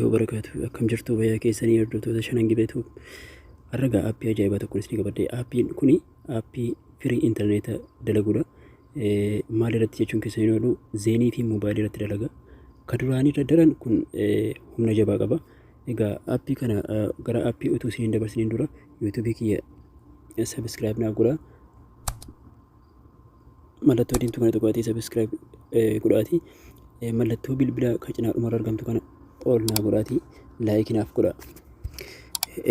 Wabarakaatu. Akkam jirtu, bayyaa keessanii, hordoftoota Shanan Gibeetu? Har'a gaa aappii ajaa'ibaa tokko isin qabadde. Aappiin kuni aappii firii intarneeta dalaguudha. Maal irratti jechuun keessan hin oolu, Zain fi moobaayilii irratti dalaga. Ka duraanii irra daran kun humna jabaa qaba. Egaa aappii kana gara aappii utuu isin hin dabarsiniin dura yuutuubii kiyya subscribe naaf godhaa. Mallattoo diimtuu kana tuqaatii subscribe godhaatii, mallattoo bilbilaa kan cinaa dhumarra argamtu kana ol naa godhaatii like naaf godhaa.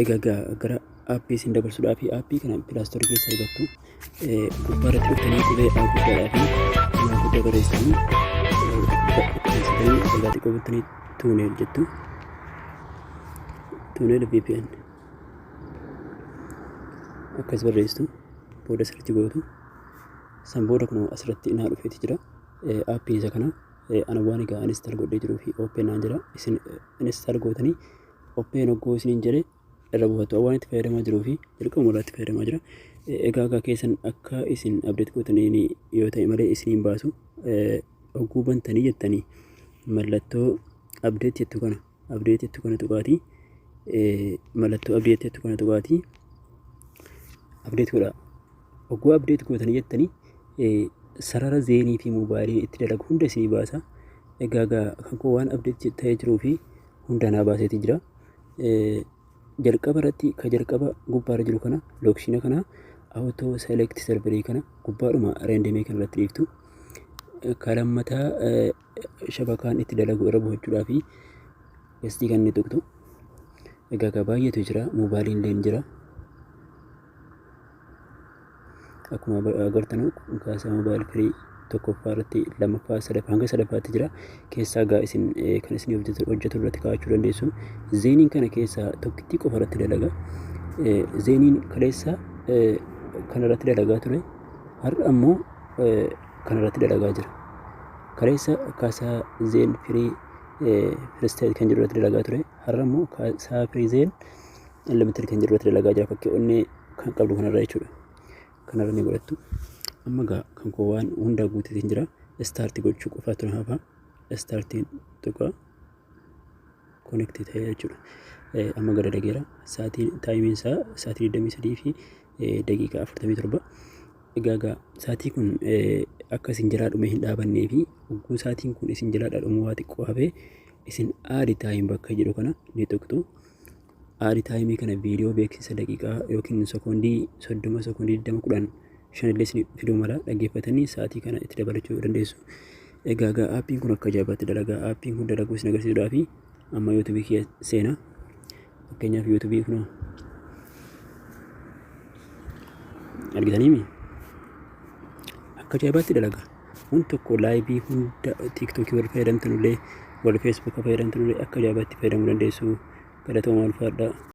Egaa gara aappii isin dabarsuudhaa fi aappii kana Play Store keessa argattu. Gubbaa irratti dhuftanii qubee A guddaadhaa fi M guddaa barreessitanii barreessitanii jalaa xiqqoo buttanii tunnel jettu. Tunnel VPN akkas barreessitu, booda search gootu. San booda kun asirratti naa dhufeeti jira. Aappiin isa kana ana waan egaa install godhee jiruu fi open naan jira. Isin install gootanii open hogguu isiniin jedhe irra buufattu. Waan itti fayyadamaa jiruu fi jalqabuma irraa itti fayyadamaa jira. Egaa keessan akka isin update gootanii yoo ta'e malee isiniin baasu. Hogguu bantanii jettanii mallattoo update jettu kana, update jettu kana tuqaatii, mallattoo update jettu kana tuqaatii update godhaa. Hogguu update gootanii jettanii sarara Zain fi moobaayilii itti dalagu hunda isinii baasa. Egaa kan koo waan update ta'ee jiruu fi hunda naa baaseeti jira. Jalqaba irratti ka jalqaba gubbaarra jiru kana, location kana, auto select server kana gubbaadhuma random kana irratti dhiiftu. Ka lammataa shabakaan itti dalagu irra buufachuudhaa fi gastii kan inni tuqxu. Egaa baay'eetu jira, moobaayiliin illee jira. Akkuma agartanu kaasaa mobile free tokkoffaa irratti, lammaffaa, sadaffaa, hanga sadaffaatti jira. Keessaa gaa isin kan isin hojjetu irratti kaa'achuu dandeessu. Zainiin kana keessaa tokkittii qofa irratti dalaga. Zainiin kaleessa kana irratti dalagaa ture. Har'a ammoo kana irratti dalagaa jira. Kaleessa kaasaa Zain free freestyle kan jedhu irratti dalagaa ture. Har'a ammoo kaasaa free Zain unlimited kan jedhu irratti dalagaa jira. Fakkii onnee kan qabdu kanarra jechuudha. Kanarra ni godhattu. Amma gaa kan koo waan hunda guuteetiin jira. Start gochuu qofaatu na hafa. Startiin tuqa, connect ta'ee jechuudha. Amma gara dalageera. Sa'aatiin, timeiin isaa sa'aatii 23 fi daqiiqaa 47. Egaa sa'aatii kun akka isin jalaa dhume hin dhaabannee fi hogguu sa'aatiin kun isin jalaa dhumuu waa xiqqoo hafee isin add time bakka jedhu kana ni tuqxu. Add time kana viidiyoo beeksisa daqiiqaa yookiin sekoondii 30, sekoondii 20, 10, 5 illee isin fiduu mala, dhaggeeffatanii sa'aatii kana itti dabalachuu dandeessu. Egaa aappiin kun akka ajaa'ibaatti dalagaa. Aappiin kun dalaguu isin agarsiisuudhaa fi amma yuutuubii kiyya seena. Fakkeenyaaf yuutuubii kunoo argitaniimi, akka ajaa'ibaatti dalaga. Kun tokko live hunda, tiiktookii wal fayyadamtan illee, wal feesbuuka fayyadamtan illee akka ajaa'ibaatti fayyadamuu dandeessu. Galatooma, ulfaadhaa.